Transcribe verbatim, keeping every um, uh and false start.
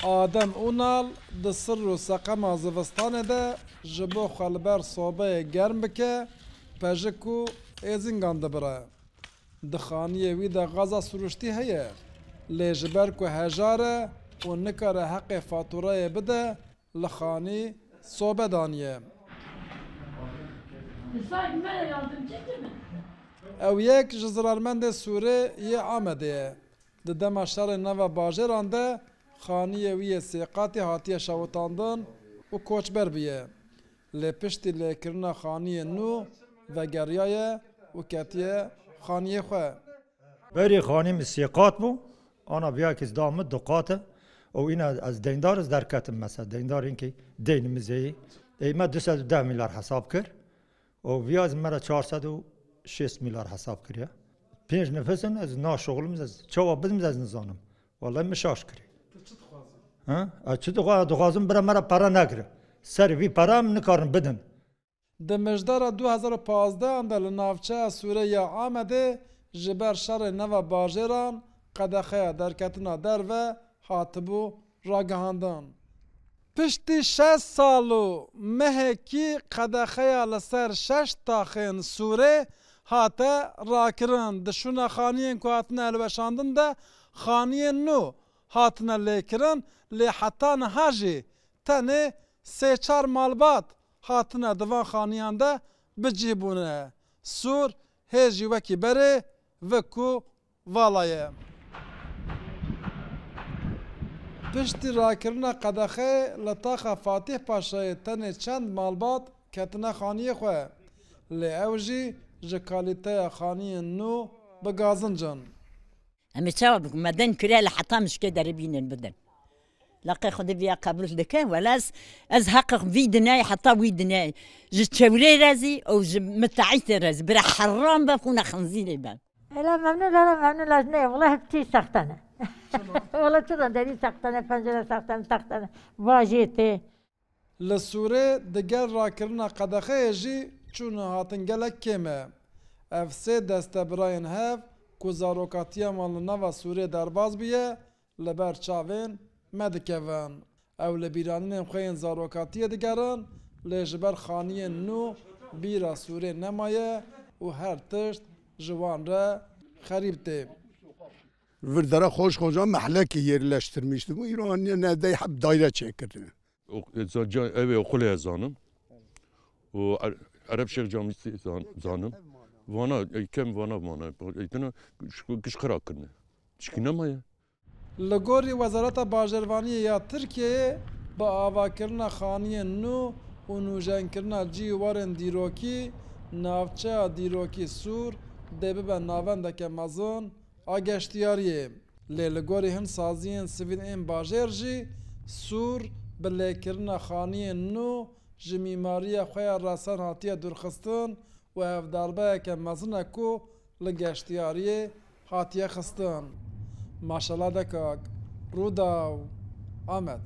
Adem Unal di sir û seqema zivistanê de ji bo xwe li ber sobeyê germ bike, pejik û êzîngan dibire. Di xaniyê wî de gaza sirûştî heye, lê ji ber ku hejar e û nikare heqê fatûreyê bide, li xanî sobe daniye. Ew yek ji zirarmendê Sûrê yê Amedê ye. Di dema şerê nava bajêran de xaniyê wî yê sêqatî hatiye şewitandin û koçber bûye. Lê piştî lêkirina xaniyên nû vegeriyaye û ketiye xaniyê xwe. Berê xanî min sê qat bû, ana viya kî da min du qat e. Û îna ez deyndar, ez derketim mesela, deyndar inkî deyn min zêyî. Ê me du sed û deh milyar hesab kir. Û viya ez me re çar sed û şêst milyar hesab kiriye. Pênc nifis in, ez naşuxulim, ez çawa bidim ez nizanim. Wellahî min şaş kirî. Tu çi dixwazî? Ha? Ez çi dixwa-, dixwazim bira me re pere negire. Ser vî pere em nikarin bidin. Di mijdara du hezar û pazdehan de li navçeya Sûrê ya Amedê ji ber şerê nava bajêran qedexeya derketina derve hatibû ragihandin. Piştî şeş sal û mehekî qedexeya li ser şeş taxên Sûrê hate rakirin. Di şûna xaniyên ku hatine hilweşandin de xaniyên nû hatine lêkirin, lê heta niha jî tenê sê çar malbat hatine di van xaniyan de bi cih bûne. Sûr hê jî wekî berê vik û vala ye. Piştî rakirina qedexeyê li taxa Fatîh Paşayê tenê çend malbat ketine xaniyê xwe. Lê ew jî ji kalîteya xaniyên nû bi gazinc in. Em ê çawa bikin? Me den kiriye li heta mişkê derê bînin bidin. Laqê Xwedê viya qebûl dike. Wela ez, ez heqê vî dinyayê heta wî dinyayê ji çewrê re zî û ji mitaîtê re zî bira heram be, xûna xinzîrê be. Ela memnun, ela memnun, ez ne, wala hep tî sexte ne. Wala çi da derî sexte ne, pencere sexte ne, sexte ne. Vajê tê. Li Sûrê digel rakirina qedexeyê jî çûn û hatin gelek kêm e. Ev sê destebirayên hev ku zarokatiya wan li nava Sûrê derbas bûye, li ber çavên me dikevin. Ew li bîranînên xwe yên zarokatiyê digerin, lê ji ber xaniyên nû bîra Sûrê nemaye û her tişt ji wan re xerîb tê. Vir dere xweş xweca mehlekê yerleştirmiştim. Îro anîne nezdeyê heb daire çêkirine. O-, e, za-, ca-, ev ê oxulê ez zanim. Û Er-, Ereb Şêx Camî zan-, zanim. Vana, e, kem vana vana. E, dina, giş-, giş xira kirine. Tişkî nemaye. Li gorî Wezareta Bajêrvaniyê ya Tirkiyeyê, bi avakirina xaniyên nû û nûjenkirina cî û warên dîrokî, navçeya dîrokî Sûr dê bibe navendeke mezin a geştiyariyê. Lê li gorî hin saziyên sivîl ên bajêr jî, Sûr bi lêkirina xaniyên nû ji mîmariya xwe ya resen hatiye dûrxistin û ev darbeyeke mezin e ku li geştiyariyê hatiye xistin. Maşela Dekak, Rûdaw, Amed.